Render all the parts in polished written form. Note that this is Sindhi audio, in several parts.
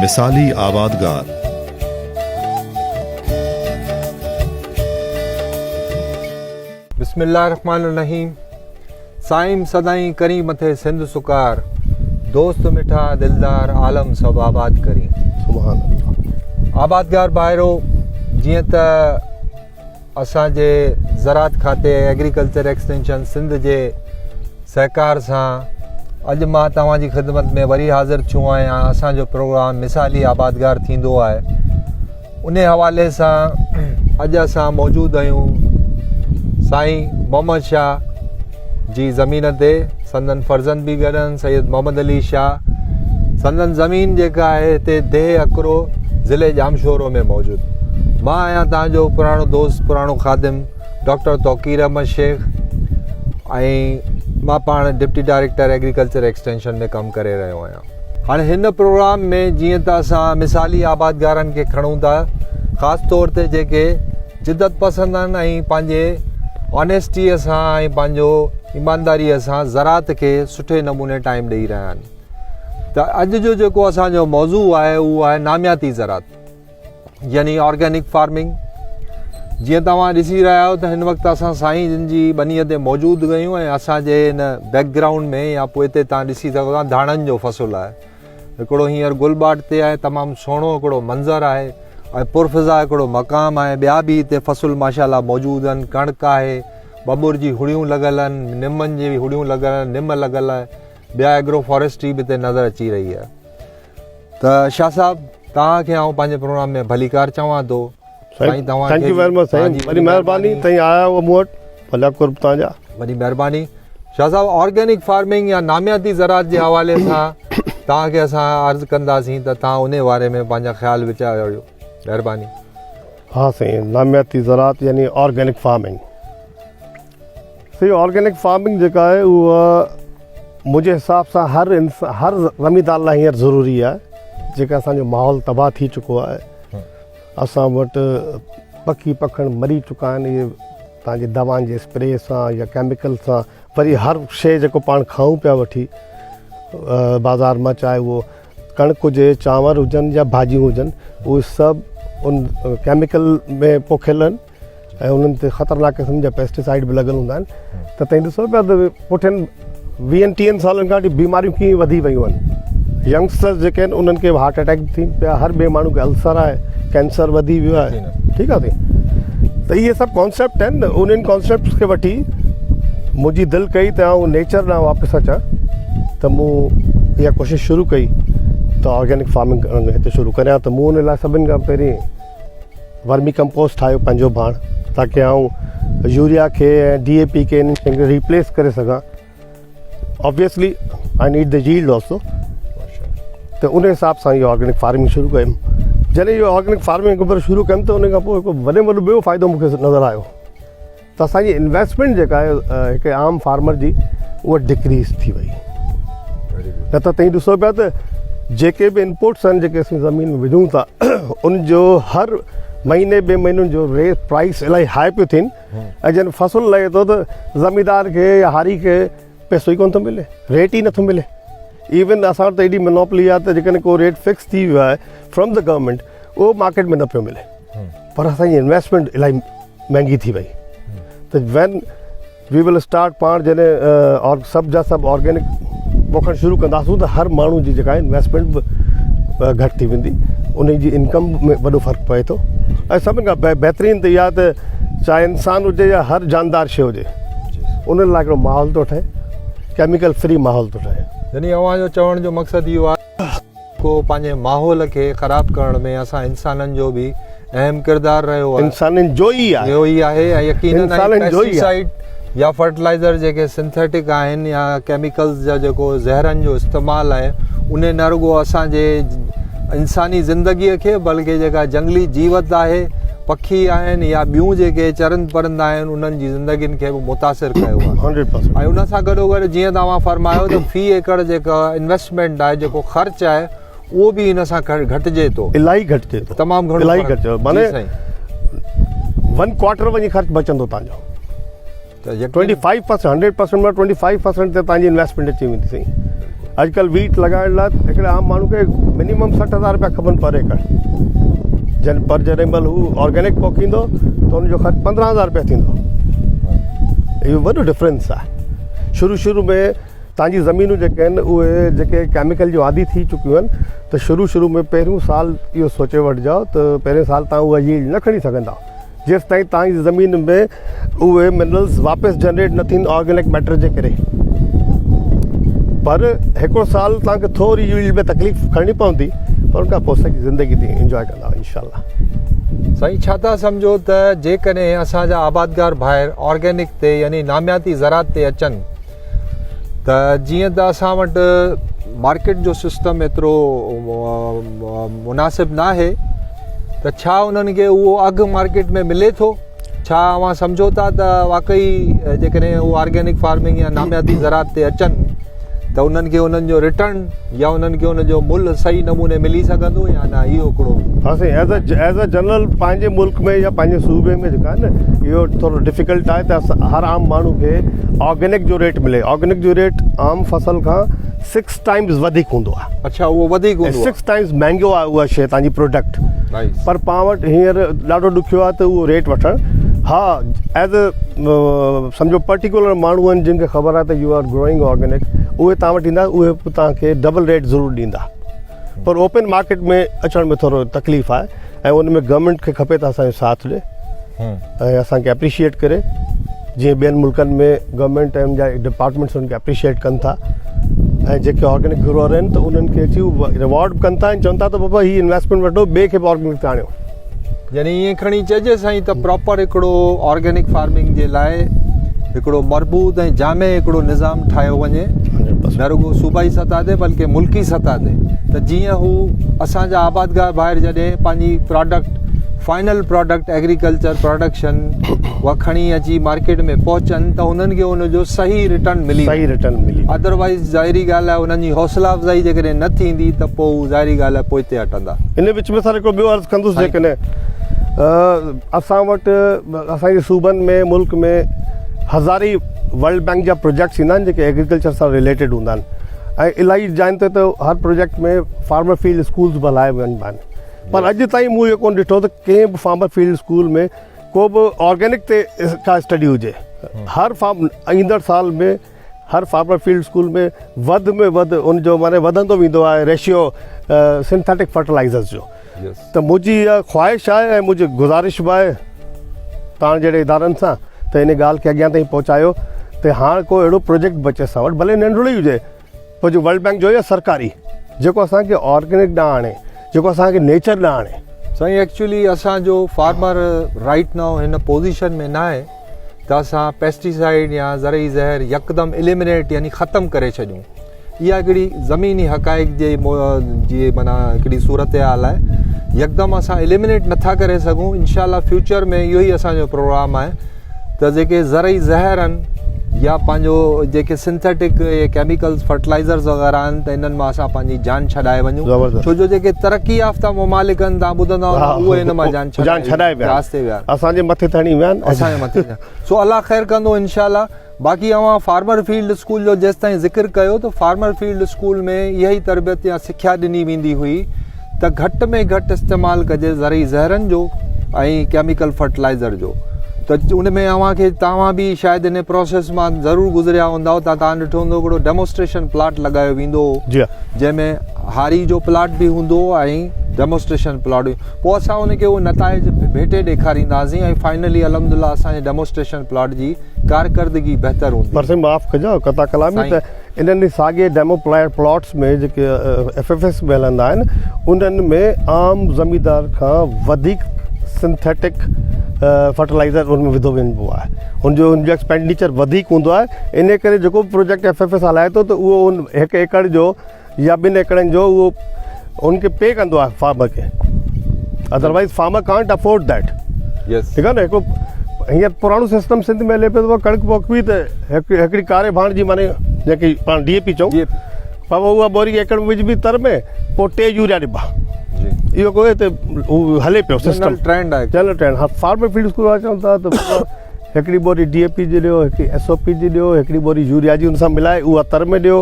مثالي آبادگار. بسم الله الرحمن الرحيم سائين سدائين ڪرين مٿي سنڌ سڪار دوست مٺا دلدار عالم سڀ آباد ڪرين. سبحان الله. آبادگار ڀائرو جيئن ته اسان جي زراعت کاتي ايگريڪلچر ايڪسٽينشن سنڌ جي سهڪار سان اڄ مان توهان جي خدمت ۾ وري حاضر ٿيو آهيان اسان جو پروگرام مثالي آبادگار ٿيندو آهي ان حوالي سان اڄ اسان موجود آهيون سائين محمد شاهه جي زمين تي سندن فرزند به گڏ آهن سيد محمد علي شاهه سندن زمين جيڪا آهي هتي ديهه اڪرو ضلعي ڄامشورو ۾ موجود مان آهيان توهان جو پراڻو دوست پراڻو خادم ڊاڪٽر توقير احمد شيخ ۽ مان پاڻ ڊپٽي ڊائريڪٽر ايگريڪلچر ايڪسٽينشن ۾ ڪم ڪري رهيو آهيان هاڻي هن پروگرام ۾ جيئن ته اسان مثالي آبادگارن کي کڻون ٿا خاص طور تي جيڪي جدت پسند آهن ۽ پنهنجي آنيسٽيء سان ۽ پنهنجو ايمانداريء سان زراعت کي سٺي نموني ٽائيم ڏئي رهيا آهن ته اڄ جو جيڪو اسان جو موضوع آهي اهو آهي نامياتي زراعت يعني آرگينڪ فارمنگ جيئن توهان ڏسي رهيا آهيو ته هن وقت اسان سائين جن جي ٻنيء تي موجود آهيون ۽ اسان جي هن بيڪ گرائونڊ ۾ يا پوئتي توهان ڏسي سگهو ٿا ڌاڻن جو فصل آهي هڪڙو هينئر گل ٻاٽ تي آهي تمام سهڻو هڪڙو منظر آهي ۽ پرفضا هڪڙو مقام آهي ٻيا به هتي فصل ماشاءالله موجود آهن ڪڻڪ آهي ٻٻر جي هڙيون لڳل آهن نمن جي هڙيون لڳل آهن نم لڳل آهي ٻيا ايگرو فاريسٽري به هتي نظر اچي رهي آهي ته شاهه صاحب توهان کي آئون پنهنجي پروگرام ۾ ڀليڪار چوان ٿو سائين توهان thank you very much سائين وڏي مهرباني تائين آيا آهيو مون وٽ ڀلا قرب توهان جا وڏي مهرباني شاهه صاحب آرگينڪ فارمنگ يا نامياتي زراعت جي حوالي سان توهان کي اسان عرض ڪنداسين ته توهان ان باري ۾ پنهنجا خيال ويچار ڏيو مهرباني ها سائين نامياتي زراعت يعني آرگينڪ فارمنگ سائين آرگينڪ فارمنگ جيڪا آهي اها منهنجي حساب سان هر هر زميندار لاء هينئر ضروري آهي جيڪا اسانجو ماحول تباهه ٿي چڪو آهي اسان وٽ پکي پکڻ مري چڪا آهن اهي تان جي دوائن جي اسپري سان يا ڪيميڪل سان وري هر شيء جيڪو پاڻ کائون پيا وٺي بازار مان چاهي اهو ڪڻڪ هجي چانور هجن يا ڀاڄيون هجن اهي سڀ ان ڪيميڪل ۾ پوکيل آهن ۽ انهن تي خطرناڪ قسم جا پيسٽيسائڊ به لڳل هوندا آهن ته تئين ڏسو پيا ته پٺين ويهن ٽيهن سالن کان وٺي بيماريون ڪيئن وڌي ويون آهن ينگسٽرز جيڪي آهن انهن کي هارٽ اٽيڪ به ٿين پيا هر ٻئي ماڻهو کي السر آهي ڪينسر وڌي ويو آهي ٺيڪ آهي ته اهي سڀ ڪانسيپٽ آهن انهن ڪانسيپٽس کي وٺي منهنجي دل ڪئي ته آئون نيچر ڏانهن واپس اچان ته مون اها ڪوشش شروع ڪئي ته آرگينڪ فارمنگ هتي شروع ڪريان ته مون ان لاء سڀني کان پهرين ورمي ڪمپوسٽ ٺاهيو پنهنجو ڀاڻ تاڪه آئون يوريا کي ۽ ڊي اي پي کي انهن شين کي ريپليس ڪري سگهان obviously I need the yield also ته ان حساب سان اهو آرگينڪ فارمنگ شروع ڪيم جڏهن اهو آرگينڪ فارمنگ هڪ ڀيرو شروع ڪيم ته ان کان پوء هڪ وڏي ۾ وڏو ٻيو فائدو مون کي نظر آيو ته اسان جي انويسٽمينٽ جيڪا آهي هڪ عام فارمر جي اها ڊڪريز ٿي وئي نه ته تئين ڏسو پيا ته جيڪي به انپوٽس آهن جيڪي اسين زمين ۾ وجهون ٿا ان جو هر مهيني ٻي مهينن جو ريٽ پرائس الاهي هاء پيو ٿين ۽ جڏهن فصل لهي ٿو ته زميندار کي يا هاري کي پئسو ئي ڪونه ٿو ملي ريٽ ئي نٿو ملي ايون اسان وٽ ته ايڏي منوپلي آهي ته جيڪڏهن ڪو ريٽ فڪس ٿي ويو آهي فرام the government اهو مارڪيٽ ۾ نه پيو ملي پر اسانجي انويسٽمينٽ الاهي مهنگي ٿي وئي ته وين وي will start پاڻ جڏهن سڀ جا سڀ آرگينڪ پوکڻ شروع ڪنداسون ته هر ماڻهو جي جيڪا انويسٽمينٽ به گهٽ ٿي ويندي ان جي انڪم ۾ وڏو فرق پوي ٿو ۽ سڀن کان بهترين ته اها ته چاهي انسان هجي يا هر جاندار شي هجي انهن لاء هڪڙو ماحول ٿو ٺهي ڪيميڪل فري ماحول ٿو ٺهي يعني اوهان جو چوڻ جو مقصد اهو آهي ڪو پنهنجي ماحول کي خراب ڪرڻ ۾ اسان انسانن جو به اهم ڪردار رهيو آهي. انسانن جو ئي آهي. رهيو ئي آهي ۽ يقينن ۽ پيسٽيسائيڊ يا فرٽيلائزر جيڪي سنٿيٽڪ آهن يا ڪيميڪلز جا جيڪو زهرن جو استعمال آهي انهي نه رڳو اسان جي انساني زندگي کي بلڪه جيڪا جنگلي جيوت آهي پکي آهن يا ٻيون جيڪي چرند پرند آهن انهن جي زندگين کي به متاثر ڪيو آهي ۽ ان سان گڏو گڏ جيئن توهان فرمايو ته في ايڪڙ جيڪا انويسٽمينٽ آهي جيڪو خرچ آهي اهو به ان سان گهٽجي ٿو الاهي گهٽجي ٿو تمام گهڻو الاهي گهٽجي ٿو معني ون ڪوارٽر وڃي خرچ بچندو تان جو ته 25% 100% مان 25% تي تان جي انويسٽمينٽ اچي ويندي سائين. اڄڪلهه ويٽ لڳائڻ لاء هڪڙي عام ماڻهو کي منيمم 60 هزار روپيا کپن پر ايڪڙ جن پر جڏهن مهل هو آرگينڪ پوکيندو ته ان جو خرچ 15 هزار روپيا ٿيندو. اهو وڏو ڊفرنس آهي. شروع شروع ۾ تان جي زمينون جيڪي آهن اهي جيڪي ڪيميڪل جون عادي ٿي چڪيون آهن ته شروع شروع ۾ پهريون سال اهو سوچي وٺجو ته پهرين سال تان اها ييلڊ نه کڻي سگهندا جيستائين توهان جي زمين ۾ اهي منرلز واپس جنريٽ نه ٿين آرگينڪ ميٽر جي ڪري پر هڪڙو سال توهان کي ٿوري ييلڊ ۾ تڪليف کڻڻي پوندي پر ان کان پوء سڄي زندگي تي انجوائي ڪندا انشاء الله. سائين ڇا ٿا سمجهو ته جيڪڏهن اسان جا آبادگار ڀائر آرگينڪ تي يعني نامياتي زراعت تي اچن ته جيئن ته اسان وٽ مارڪيٽ جو سسٽم ايترو مناسب ناهي ته ڇا انهن کي اهو اگهه مارڪيٽ ۾ ملي ٿو ڇا اوهان سمجهو ٿا ته واقعي جيڪڏهن هو آرگينڪ فارمنگ يا نامياتي زراعت تي اچن ته انهن کي انهن جو ريٽرن يا انهن کي ان جو ملهه صحيح نموني ملي سگهندو يا نه اهو هڪڙو ها سائين as a as a general پنهنجي ملڪ ۾ يا پنهنجي صوبي ۾ جيڪا آهي نه اهو ٿورو ڊفيڪلٽ آهي ته هر عام ماڻهو کي آرگينڪ جو ريٽ ملي آرگينڪ جو ريٽ عام فصل کان سڪس ٽائمز وڌيڪ هوندو آهي. اڇا اهو وڌيڪ هوندو آهي. سڪس ٽائمز مهنگو آهي اها شي تان جي پروڊڪٽ پر پان وٽ هينئر ڏاڍو ڏکيو آهي ته اهو ريٽ وٺڻ ها ايز اي سمجهو پرٽيڪولر ماڻهو آهن جن کي خبر آهي ته يو آر گروئنگ آرگينڪ اهي تان وٽ ايندا اهي به تان کي ڊبل ريٽ ضرور ڏيندا پر اوپن مارڪيٽ ۾ اچڻ ۾ ٿورو تڪليف آهي ۽ ان ۾ گورنمينٽ کي کپي ته اسان جو ساٿ ڏي ۽ اسان کي اپريشيئيٽ ڪري جيئن ٻين ملڪن ۾ گورنمينٽ ۽ ان جا ڊپارٽمينٽس ان کي اپريشيئيٽ ڪن ٿا ۽ جيڪي آرگينڪ گروئر آهن ته انهن کي اچي ريوارڊ به ڪن ٿا ۽ چون ٿا ته بابا هي انويسٽمينٽ وٺو ٻئي کي به آرگينڪ تي آڻيو. يعني ائين کڻي چئجي سائين ته پراپر هڪڙو آرگينڪ فارمنگ جي لاء هڪڙو مربوط ۽ جامع هڪڙو نظام ٺاهيو وڃي نه رڳو صوبائي سطح تي بلڪه ملڪي سطح تي ته جيئن هو اسان جا آبادگار ڀائر جڏهن پنهنجي product final product agriculture production اها کڻي اچي مارڪيٽ ۾ پهچن ته انهن کي ان جو صحيح ريٽرن ملي صحيح ريٽرن ملي ادروائز ظاهري ڳالهه آهي انهن جي حوصلا افزائي جيڪڏهن نه ٿيندي ته پوء هو ظاهري ڳالهه آهي پوئتي هٽندا. ان وچ ۾ سر هڪڙو ٻيو عرض ڪندس جيڪڏهن اسان وٽ اسان جي صوبن ۾ ملڪ ۾ هزارين ورلڊ بينڪ جا پروجيڪٽس ايندا آهن جيڪي ايگريڪلچر سان رليٽيڊ هوندا آهن ۽ الاهي جاين تي ته هر پروجيڪٽ ۾ فارمر فيلڊ اسڪولز به هلايا وڃبا آهن پر اڄ تائين مون اهو ڪونه ڏٺو ته ڪنهن به فارمر فيلڊ اسڪول ۾ ڪو به آرگينڪ تي ڪا اسٽڊي هجي هر فارم ايندڙ سال ۾ هر فارمر فيلڊ اسڪول ۾ وڌ ۾ وڌ ان جو معني وڌندو ويندو آهي ريشيو سنٿيٽڪ فرٽيلائزرز جو ته منهنجي اها خواهش آهي ۽ منهنجي گذارش به آهي تان جهڙي ادارن سان ته ان ڳالهه کي اڳيان تائين پهچايو ته هاڻ ڪو اهڙو پروجيڪٽ بچي اسان وٽ ڀلي ننڍڙو ئي هجي پوء جو ورلڊ بينڪ جو يا سرڪاري جيڪو اسان کي آرگينڪ ڏانهن آڻي جيڪو اسان کي نيچر ڏانهن آڻي. سائين ايڪچولي اسان جو فارمر رائيٽ نائو هن پوزيشن ۾ ناهي ته اسان پيسٽيسائيڊ يا زرعي زهر يڪدم اليمنيٽ يعني ختم ڪري ڇڏيون اها هڪڙي زميني حقائق جي جي معنيٰ هڪڙي صورتحال آهي يڪدم اسان اليمنيٽ نٿا ڪري سگهون انشاء الله فيوچر ۾ اهو ئي اسان جو پروگرام آهي ته جيڪي زرعي زهر آهن يا پنهنجو جيڪي سنٿيٽڪ اهي ڪيميڪلز فرٽلائزرز وغيره آهن ته انهن مان اسان پنهنجي جان ڇڏائي وڃون ڇو جو جيڪي ترقي يافته ممالڪ آهن تان ٻڌندا هوندا اهي ان مان جان ڇڏائي ويا آهن اسان جي مٿي ٿڻي ويا آهن اسان جي مٿي سو الله خير ڪندو انشاء الله باقي اوهان فارمر فيلڊ اسڪول جو جيستائين ذڪر ڪيو ته فارمر فيلڊ اسڪول ۾ اها ئي تربيت يا سکيا ڏني ويندي هئي ته گهٽ ۾ گهٽ استعمال ڪجي زرعي زهرن جو ۽ ڪيميڪل فرٽلائزر جو ته ان ۾ اوهان کي توهان به شايد ان پروسيس مان ضرور گذريا هوندا ته توهان ڏٺو هوندو هڪڙو ڊيمونسٽريشن پلاٽ لڳايو ويندو هو جنهن ۾ هاري جو پلاٽ به هوندو هو ۽ ڊيمونسٽريشن پلاٽ به پوء اسان ان کي اهي نتائج ڀيٽي ڏيکارينداسين ۽ فائنلي الحمدلله اسان جي ڊيمونسٽريشن پلاٽ جي ڪارڪردگي بهتر هوندي. پر سائين معاف ڪجو قطع ڪلامي ته انهن ئي ساڳي ڊيمو پلاٽس ۾ جيڪي ايف ايف ايس ۾ هلندا آهن انهن ۾ عام زميندار کان وڌيڪ سنٿيٽڪ فرٽيلائزر ان ۾ وڌو وڃبو آهي ان جو ان جو ايڪسپينڊيچر وڌيڪ هوندو آهي ان ڪري جيڪو به پروجيڪٽ ايف ايف ايس هلائي ٿو ته اهو ان هڪ ايڪڙ جو يا ٻن ايڪڙن جو اهو ان کي پي ڪندو آهي فارمر کي otherwise farmer can't afford that ٺيڪ آهي نه هڪ هينئر پراڻو سسٽم سنڌ ۾ هلي پيو ته ڪڻڪ پوکبي ته هڪ هڪڙي ڪاري ڀاڻ جي معني جنهن کي پاڻ ڊي اي پي چئون پر اها ٻوري ايڪڙ ۾ وجهبي تر ۾ پوء 3 يوريا ڏبا اهو ڪو هتي هو هلي پيو سسٽم ٽرينڊ آهي جنرل ٽرينڊ ها فارمر فيلڊ اسڪول وارا چون ٿا ته هڪڙي ٻوري ڊي اي پي جي ڏيو هڪڙي ايس او پي جي ڏيو هڪڙي ٻوري يوريا جي ان سان ملائي اها تر ۾ ڏيو.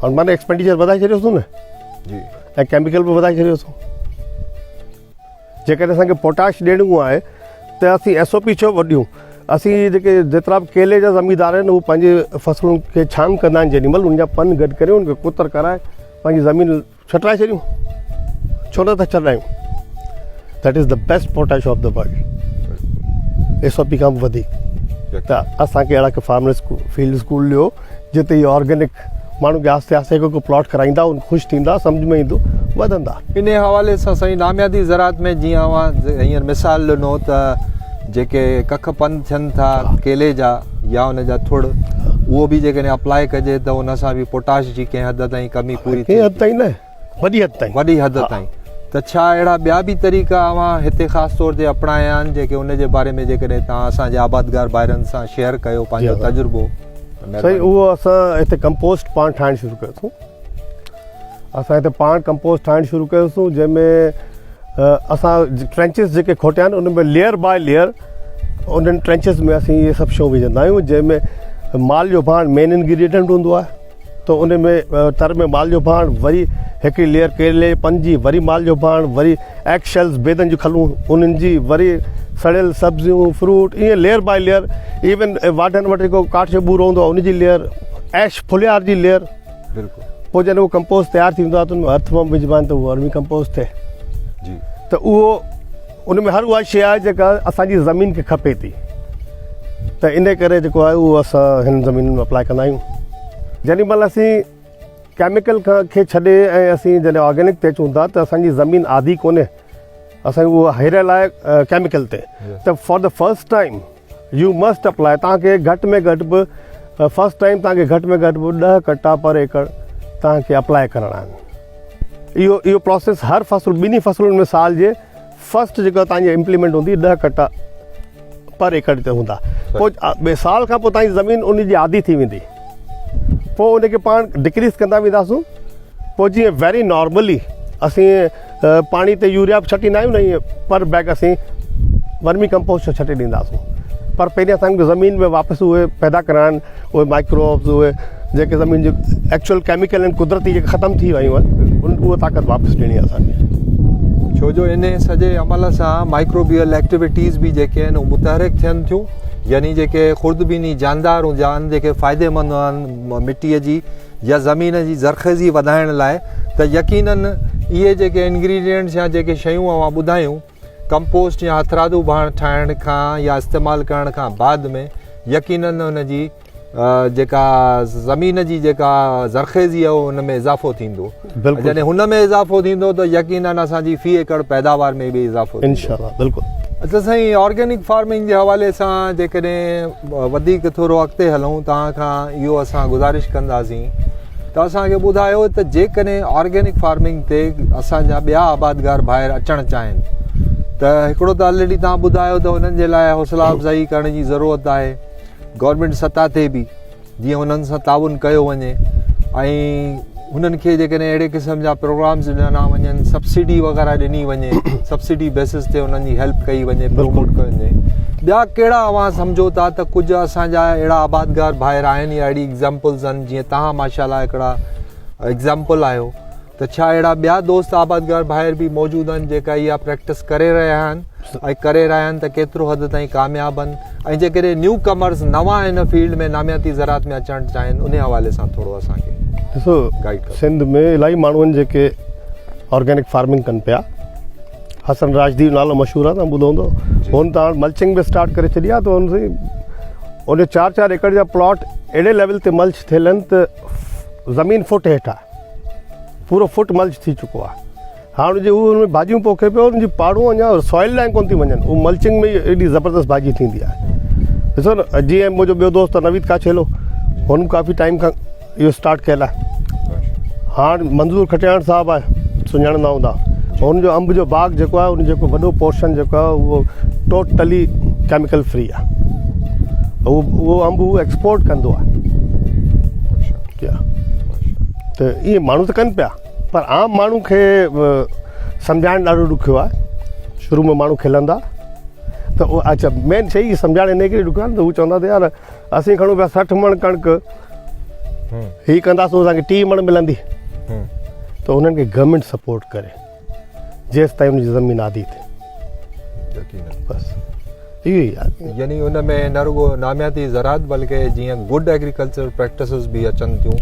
هاڻ معني ايڪسپينڊيچر وڌائي ڇڏيوسون نه جي ۽ ڪيميڪل به وڌائي ڇڏيوسون. جيڪڏهن اسان کي پوٽاش ڏيڻو آهي ته اسين ايس او پي ڇو وڍيون؟ اسين جيڪي جيترا به ڪيلي جا زميندار آهن اهي پنهنجي فصلن کي ڇانگ ڪندا آهن جيڏي مهل ان جا پن گڏ ڪري ان کي ڪتر ڪرائي پنهنجي زمين ڇٽرائي ڇڏيون ڇو نه ٿا ڇڏايون that is the best potash of the world S O P کان به وڌيڪ ته اسانکي اهڙا ڪي فارمر اسڪول فيلڊ اسڪول ڏيو جتي اهي آرگينڪ ماڻهو کي آهستي آهستي هڪ هڪ پلاٽ ڪرائيندا ان خوش ٿيندا سمجھ ۾ ايندو وڌندا. انهي حوالي سان سائين نامياتي زراعت ۾ جيئن اوهان هينئر مثال ڏنو ته جيڪي ڪک پن ٿين ٿا ڪيلي جا يا ان جا ٿڙ اهو به جيڪڏهن اپلاء ڪجي ته ان سان به پوٽاش جي ڪنهن حد تائين ڪمي پوري ٿئي ڪنهن حد تائين نه وڏي حد تائين وڏي حد تائين ته ڇا اهڙا ٻيا به طريقا اوهان هتي خاص طور تي اپنايا آهن جيڪي ان جي باري ۾ جيڪڏهن توهان اسان جي آبادگار ڀائرن سان شيئر ڪيو پنهنجو تجربو. سائين اهو اسان هتي ڪمپوسٽ پاڻ ٺاهڻ شروع ڪيوسون اسان هتي پاڻ ڪمپوسٽ ٺاهڻ شروع ڪيوسون جنهن ۾ اسان ٽرينچز جيڪي کوٽيا آهن ان ۾ ليئر باء ليئر انهن ٽرينچز ۾ اسين اهي سڀ شيون وجهندا آهيون جنهن ۾ مال جو ڀاڻ مين انگريڊينٽ هوندو آهي ته ان ۾ تر ۾ مال جو ڀاڻ وري هڪڙي ليئر ڪيلي پن جي وري مال جو ڀاڻ وري ايگ شيلز بيدن جون کلون انهن جي وري سڙيل سبزيون فروٽ ائين ليئر باء ليئر ايون واڍن وٽ جيڪو ڪاٺ جو ٻورو هوندو آهي ان جي ليئر ايش ڦليار جي ليئر بلڪل پوء جڏهن اهو ڪمپوز تيار ٿيندو آهي ته ان ۾ ارٿ ورم وجهبا آهن ته اهو ورمي ڪمپوز ٿئي جي ته اهو ان ۾ هر اها شيء آهي جيڪا اسان جي زمين کي کپي ٿي ته ان ڪري جيڪو آهي اهو اسان هن زمين ۾ اپلاء ڪندا آهيون جيڏي مهل اسين ڪيميڪل کي ڇڏي ۽ اسين جڏهن آرگينڪ تي اچون ٿا ته اسان جي زمين عادي ڪونهي اسان اهو هيريل آهي ڪيميڪل تي ته for the first time you must apply توهان کي گهٽ ۾ گهٽ به فرسٽ ٽائيم توهان کي گهٽ ۾ گهٽ به ڏهه ڪٽا پر ايڪڙ توهان کي اپلاء ڪرڻا آهن اهو اهو پروسيس هر فصل ٻنهي فصلن ۾ سال جي فرسٽ جيڪا توهان جي امپليمينٽ هوندي ڏهه ڪٽا پر ايڪڙ تي هوندا پوء ٻئي سال کان پوء تائين زمين ان جي عادي ٿي ويندي پوء ان کي پاڻ ڊڪريز ڪندا وينداسون پوء جيئن ويري نارملي اسين پاڻي تي يوريا به ڇٽيندا آهيون نه ائين پر بيگ اسين ورمي ڪمپوسٽ ڇٽي ڏينداسون پر پهرين اسان زمين ۾ واپس اهي پيدا ڪرائڻا آهن اهي مائڪروبز اهي جيڪي زمين جون ايڪچوئل ڪيميڪل آهن قدرتي جيڪي ختم ٿي ويون آهن ان اها طاقت واپس ڏيڻي آهي اسان کي. ڇو جو انهي سڄي عمل سان مائڪروبيل ايڪٽيوٽيز به جيڪي آهن اهي متحرڪ ٿين ٿيون يعني جيڪي خوردبيني جاندار هوندا آهن جيڪي فائديمند آهن مٽي جي يا زمين جي زرخيزي وڌائڻ لاء ته يقينن اهي جيڪي انگريڊينٽس يا جيڪي شيون اوهان ٻڌايون ڪمپوسٽ يا هٿرادو ڀاڻ ٺاهڻ کان يا استعمال ڪرڻ کان بعد ۾ يقينن ان جي جيڪا زمين جي جيڪا زرخيزي آهي ان ۾ اضافو ٿيندو جڏهن هن ۾ اضافو ٿيندو ته يقينن اسان جي في ايڪڙ پيداوار ۾ به اضافو ٿيندو انشاءالله بلڪل. اچا سائين آرگينڪ فارمنگ جي حوالي سان جيڪڏهن وڌيڪ ٿورو اڳتي هلون توهان کان اهو اسان گذارش ڪنداسين ته اسان کي ٻڌايو ته جيڪڏهن آرگينڪ فارمنگ تي اسان جا ٻيا آبادگار ڀائر اچڻ چاهين ته هڪڙو ته آلريڊي توهان ٻڌايو ته انهن جي لاء حوصلا افزائي ڪرڻ جي ضرورت آهي گورنمينٽ سطح تي به جيئن انهن سان تعاون ڪيو وڃي ۽ انهن کي جيڪڏهن اهڙي قسم جا پروگرامز ڏنا وڃن سبسڊي وغيره ڏني وڃي سبسڊي بيسس تي انهن جي هيلپ ڪئي وڃي پروموٽ ڪيو وڃي ٻيا ڪهڙا اوهان سمجهو ٿا ته ڪجهه اسان جا اهڙا آبادگار ڀائر آهن يا اهڙي ايگزامپلز آهن جيئن توهان ماشاء الله هڪڙا ايگزامپل آهيو ته ڇا اهڙا ٻيا دوست آبادگار ڀائر به موجود آهن جيڪا اها پريڪٽس ڪري رهيا آهن ۽ ڪري رهيا آهن ته ڪيترو حد تائين ڪامياب آهن ۽ جيڪڏهن نيو ڪمرز نوان هن فيلڊ ۾ نامياتي زراعت ۾ اچڻ چاهين ان حوالي سان ٿورو اسان کي ڏسو گائيڊ ڪرو. سنڌ ۾ الاهي ماڻهو آهن جيڪي آرگينڪ فارمنگ ڪن پيا حسن راشدي جو نالو مشهور آهي توهان ٻڌو هوندو هن ته هاڻ ملچنگ به اسٽارٽ ڪري ڇڏي آهي ته هن سائين ان جو چار چار ايڪڙ جا پلاٽ اهڙي ليول تي ملچ ٿيل آهن ته زمين فوٽ هيٺ آهي پورو فوٽ ملچ ٿي چڪو آهي هاڻ جي هو ان ۾ ڀاڄيون پوکي پيو ان جي پاڙون اڃا سوائل ڏانهن ڪونه ٿي وڃن هو ملچنگ ۾ ايڏي زبردست ڀاڄي ٿيندي آهي ڏسو نه جيئن منهنجو ٻيو دوست نويد ڪاڇيلو هن ڪافي ٽائيم کان اهو اسٽارٽ ڪيل آهي هاڻ منظور کٽياڻ صاحب آهي سڃاڻندا هوندا هن جو انب جو باغ جيڪو آهي ان جيڪو وڏو پورشن جيڪو آهي اهو ٽوٽلي ڪيميڪل فري آهي اهو اهو انب هو ايڪسپورٽ ڪندو آهي ته اهي ماڻهو ته ڪن پيا پر عام ماڻهو کي سمجهائڻ ڏاڍو ڏکيو آهي شروع ۾ ماڻهو کلندا ته اچھا مين شيء سمجهائڻ ان ڪري ڏکيو آهي ته هو چوندا ته يار اسين کڻون پيا 60 مڻ ڪڻڪ هي ڪنداسون اسان کي 30 مڻ ملندي ته انهن کي گورنمينٽ سپورٽ ڪري جيستائين ان جي زمين آڌي ٿئي. بس اهو ئي آهي. يعني ان ۾ نه رڳو نامياتي زراعت بلڪه جيئن گڊ ايگريڪلچر پريڪٽسز به اچن ٿيون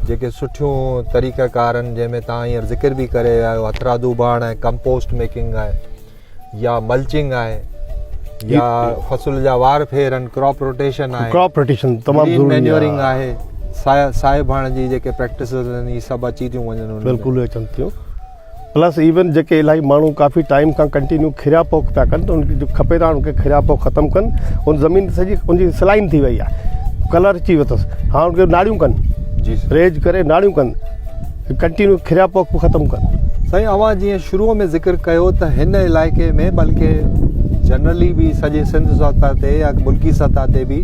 جيڪي سٺيون طريقه ڪار آهن جنهن ۾ توهان هينئر ذڪر به ڪري ويا آهيو هٿرادو ڀاڻ ۽ ڪمپوسٽ ميڪنگ آهي يا ملچنگ آهي يا فصل جا وار ڦير آهن ڪراپ روٽيشن آهي ڪراپ روٽيشن تمام ضروري مينيورنگ آهي سائي ڀاڻ جي جيڪي پريڪٽسز آهن اهي سڀ اچي ٿيون وڃن بلڪل اچن ٿيون پلس ايون جيڪي الاهي ماڻهو ڪافي ٽائيم کان ڪنٽينيو کريا پوک پيا ڪن ته ان کي کپي ته ان کي کريا پوک ختم ڪن ان زمين سڄي ان جي سلائن ٿي وئي آهي ڪلر اچي ويو اٿس هاڻ ان کي ناڙيون ڪن جي ريج ڪري ناڙيون ڪن ڪنٽينيو کريا پوک به ختم ڪن. سائين اوهان جيئن شروع ۾ ذڪر ڪيو ته هن علائقي ۾ بلڪه جنرلي به سڄي سنڌ سطح تي يا ملڪي سطح تي به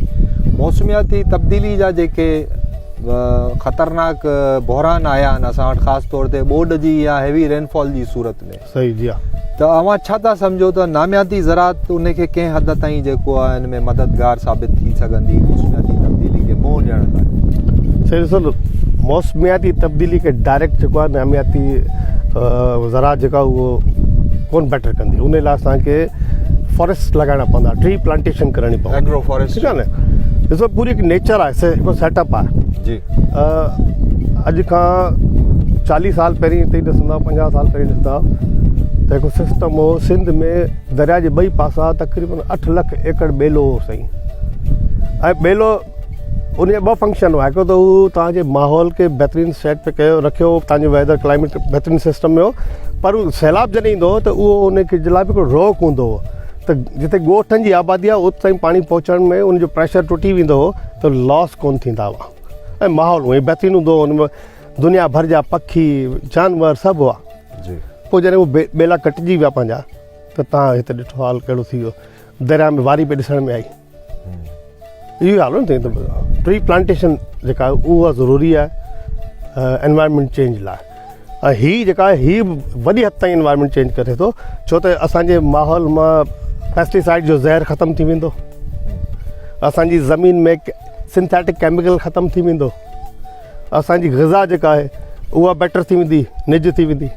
موسمياتي تبديلي جا جيڪي خطرناڪ بحران آيا آهن اسان وٽ خاص طور تي ٻوڏ جي يا هيوي رين فال جي صورت ۾ صحيح جي ها ته اوهان ڇا ٿا سمجهو ته نامياتي زراعت ان کي ڪنهن حد تائين جيڪو آهي ان ۾ مددگار ثابت ٿي سگهندي موسمياتي تبديلي کي منهن ڏيڻ لاء؟ سائين ڏسو موسمياتي تبديلي کي ڊائريڪٽ جيڪو آهي نامياتي زراعت جيڪا اهو ڪون بيٽر ڪندي ان لاء اسان کي فاريسٽ لڳائڻا پوندا ٽري پلانٽيشن ڪرڻي پوندي ايگرو فاريسٽ ٺيڪ آهي نه ڏسو پوري هڪ نيچر آهي هڪ سيٽ اپ آهي جي اڄ کان چاليهه سال پهرين تائين ڏسندا پنجاهه سال پهرين ڏسندا ته هڪ سسٽم هو سنڌ ۾ دريا جي ٻئي پاسا تقريبن اٺ لک ايڪڙ ٻيلو هو سائين ۽ ٻيلو ان جا ٻه فنڪشن هئا هڪ ته هو توهان جي ماحول کي بهترين سيٽ پي ڪيو رکيو توهان جو ويدر ڪلائميٽ بهترين سسٽم ۾ هو پر سيلاب جڏهن ايندو هو ته اهو ان کي لاء به هڪڙو روڪ هوندو هو ته جتي ڳوٺن جي آبادي آهي ات تائين پاڻي پهچڻ ۾ ان جو پريشر ٽٽي ويندو هو ته لاس ڪونه ٿيندا هئا ۽ ماحول اونئي بهترين هوندو هو ان ۾ دنيا ڀر جا پکي جانور سڀ هئا جي پوء جڏهن هو ٻيلا ڪٽجي ويا پنهنجا ته تان هت ڏٺو حال ڪهڙو ٿي ويو دريا ۾ واري پئي ڏسڻ ۾ آئي اهو حال هو نه ٽري پلانٽيشن جيڪا اها ضروري آهي انوائرمينٽ چينج لاء ۽ هي جيڪا آهي هي وڏي حد تائين انوائرمينٽ چينج ڪري ٿو ڇو ته اسانجي ماحول مان پيسٽيسائڊ جو زهر ختم ٿي ويندو اسانجي زمين ۾ سنٿيٽڪ ڪيميڪل ختم ٿي ويندو اسانجي غذا جيڪا آهي اها بيٽر ٿي ويندي نج ٿي ويندي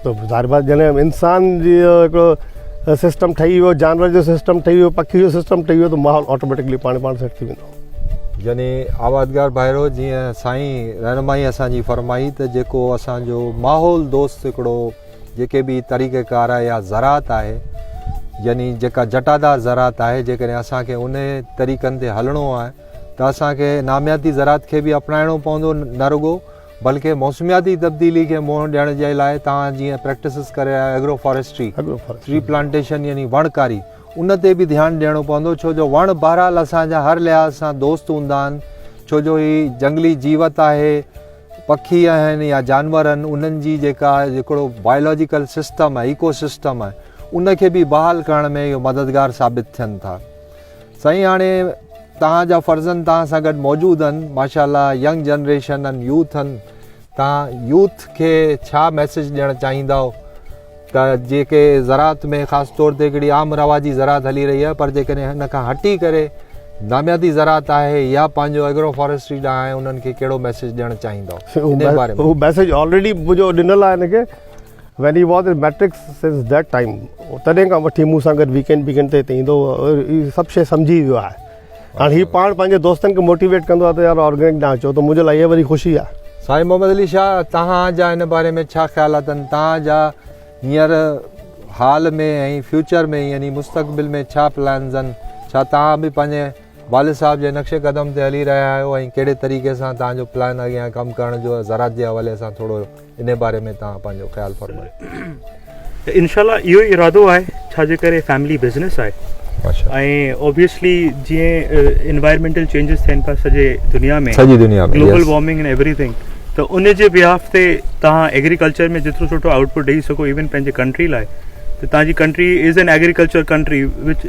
ته ظاهر بات جڏهن انسان جي هڪڙو سسٽم ٺهي ويو جانور جو سسٽم ٺهي ويو پکي جو سسٽم ٺهي ويو ته ماحول آٽوميٽڪلي پاڻ پاڻ سيٽ ٿي ويندو. يعني آبادگار ڀائرو جيئن سائين رهنمائي اسان جي فرمائي ته جيڪو اسان جو ماحول دوست هڪڙو جيڪي به طريقه ڪار آهي يا زراعت آهي يعني جيڪا جٽادار زراعت آهي جيڪڏهن اسان کي ان طريقن تي هلڻو آهي ته اسان کي نامياتي زراعت کي به اپنائڻو پوندو نه رڳو بلڪه موسمياتي تبديلي کي منهن ڏيڻ جي لاء توهان جيئن پريڪٽسز ڪري رهيا آهيو ايگرو فاريسٽري ٽري پلانٽيشن يعني وڻڪاري ان تي به ڌيان ڏيڻو پوندو ڇو جو وڻ بهرحال اسان جا هر لحاظ سان دوست هوندا آهن ڇو جو هي جنگلي جيوت آهي پکي آهن يا جانور آهن انهن جي جيڪا هڪڙو بايولاجيڪل سسٽم آهي ايڪو سسٽم آهي ان کي به بحال ڪرڻ ۾ اهو مددگار ثابت ٿين ٿا سائين هاڻي توهان جا فرزند توهان سان گڏ موجود آهن ماشاء الله ينگ جنريشن آهن يوٿ آهن توهان يوٿ کي ڇا ميسيج ڏيڻ چاهيندؤ ته جيڪي زراعت ۾ خاص طور تي هڪڙي عام رواجي زراعت هلي رهي آهي پر جيڪڏهن هن کان هٽي ڪري نامياتي زراعت آهي يا پنهنجو ايگرو فاريسٽري ڏانهن آهي انهن کي ڪهڙو ميسيج ڏيڻ چاهيندؤ ان باري ۾ هو ميسيج آلريڊي منهنجو ڏنل آهي هن کي when he was in matric since that time تڏهن کان وٺي مون سان گڏ ويڪينڊ ويڪينڊ تي هتي ايندو هو هي سڀ شيء سمجهي ويو آهي هاڻي هي پاڻ پنهنجي دوستن کي موٽيويٽ ڪندو آهي ته يار آرگينڪ ڏانهن اچو ته منهنجي لاء اها وڏي خوشي آهي. سائين محمد علي شاهه توهان جا ان باري ۾ ڇا خيالات آهن توهان جا هينئر حال ۾ ۽ فيوچر ۾ يعني مستقبل ۾ ڇا پلانز آهن ڇا توهان به پنهنجي والد صاحب جي نقش قدم تي هلي رهيا آهيو ۽ ڪهڙي طريقي سان توهان جو پلان اڳيان ڪم ڪرڻ جو زراعت جي حوالي سان ٿورو ان باري ۾ توهان پنهنجو خيال فرمايو. انشاء الله اهو ئي ارادو آهي ڇا جي ڪري فيملي بزنس آهي ۽ اوبويسلي جيئن انوائرمينٽل چينجز ٿين پيا سڄي دنيا ۾ سڄي دنيا ۾ گلوبل وارمنگ اينڊ ايوريٿنگ ته ان جي بيهاف تي توهان ايگريڪلچر ۾ جيترو سٺو آئوٽ پٽ ڏئي سگهو ايون پنهنجي ڪنٽري لاء ته توهان جي country is an agriculture country which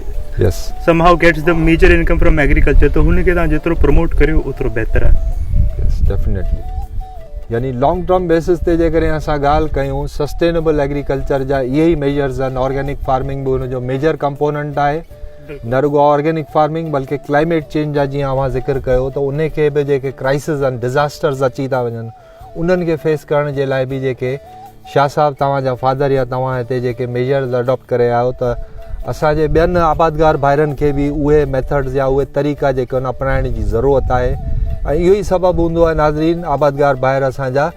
somehow gets the major income from agriculture ته هن کي توهان جيترو پروموٽ ڪريو اوترو بهتر آهي. يس ڊيفينيٽلي يعني لانگ ٽرم بيسس تي جيڪڏهن اسان ڳالهه ڪيون سسٽينبل ايگريڪلچر جا اهي ئي ميجرز آهن آرگينڪ فارمنگ به ان جو ميجر ڪمپوننٽ آهي. نه رڳو آرگينڪ فارمنگ بلڪه ڪلائميٽ چينج جا جيئن اوهان ذڪر ڪيو ته ان کي به جيڪي ڪرائسز آهن ڊزاسٽرز اچي ٿا وڃن انهن کي فيس ڪرڻ جي لاء به جيڪي شاهه صاحب توهان جا فادر يا توهان هتي جيڪي ميجرز اڊاپٽ ڪري آيو ته اسان جي ٻين آبادگار ڀائرن کي به اهي ميٿڊز يا اهي طريقا جيڪي آهن اپنائڻ جي ضرورت آهي ۽ اهو ئي سبب هوندو آهي ناظرين آبادگار ڀائر اسان جا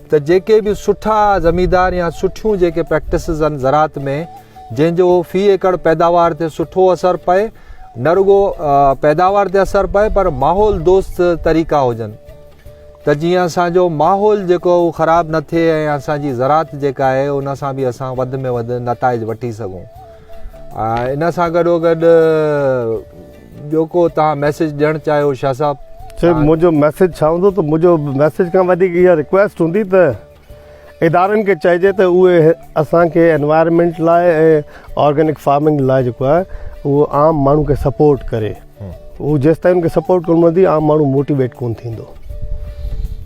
ته جيڪي به سٺا زميندار يا سٺيون جيڪي پريڪٽسز آهن زراعت ۾ جنهن جو في ايڪڙ پيداوار تي سٺو اثر پئي نه رڳو پيداوار تي اثر پئي پر ماحول دوست طريقا هجن ته جيئن اسان جو ماحول جيڪو هو خراب نه ٿئي ۽ اسان جي زراعت جيڪا آهي ان سان به اسان وڌ ۾ وڌ نتائج وٺي سگهون ان سان گڏو گڏ ٻيو ڪو توهان ميسيج ڏيڻ چاهيو شاهه صاحب؟ سر منهنجو ميسيج ڇا هوندو ته منهنجو ميسيج کان وڌيڪ اها رڪويسٽ هوندي ته ادارن کي چئجي ته اهي اسان کي انوائرمينٽ لاء ۽ آرگينڪ فارمنگ لاء جيڪو آهي اهو عام ماڻهو کي سپورٽ ڪري هو جيستائين ان کي سپورٽ ڪونه ملندي عام ماڻهو موٽيويٽ ڪونه ٿيندو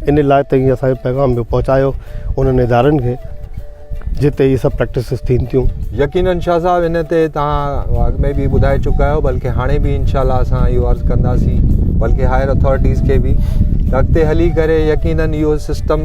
ان لاء ته اسان جو پيغام به پهچايو انهن ادارن کي جتي اهي سڀ پريڪٽسز ٿين ٿيون. يقينن شاهه صاحب ان تي توهان اڳ ۾ به ٻڌائي چڪا آهيو بلڪه هاڻي به انشاء الله اسان اهو عرض ڪنداسين بلڪه هائر اٿارٽيز کي به ته اڳتي هلي ڪري يقينن اهو سسٽم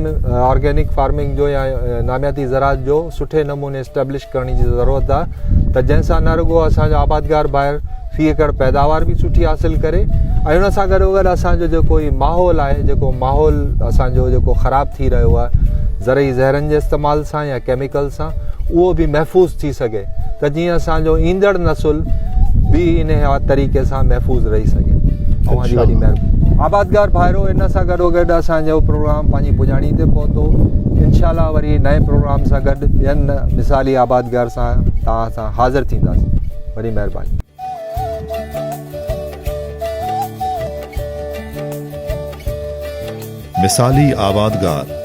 آرگينڪ فارمنگ جو يا نامياتي زراعت جو سٺي نموني اسٽيبلش ڪرڻ جي ضرورت آهي ته جنهن سان نه رڳو اسان جا آبادگار ڀائر في ايڪڙ پيداوار به سٺي حاصل ڪري ۽ ان سان گڏو گڏ اسان جو جيڪو هي ماحول آهي جيڪو ماحول اسان جو جيڪو خراب ٿي رهيو آهي زرعي زهرن جي استعمال سان يا ڪيميڪل سان اهو به محفوظ ٿي سگهي ته جيئن اسان جو ايندڙ نسل به ان طريقي سان محفوظ رهي سگهي. اوهان جي وڏي مهرباني. آبادگار ڀائرو ان سان گڏو گڏ اسان جو پروگرام پنهنجي پڄاڻي تي پهتو انشاء الله وري نئين پروگرام سان گڏ ٻين مثالي آبادگار سان توهان سان حاضر ٿينداسين. وڏي مهرباني. مثالي آبادگار.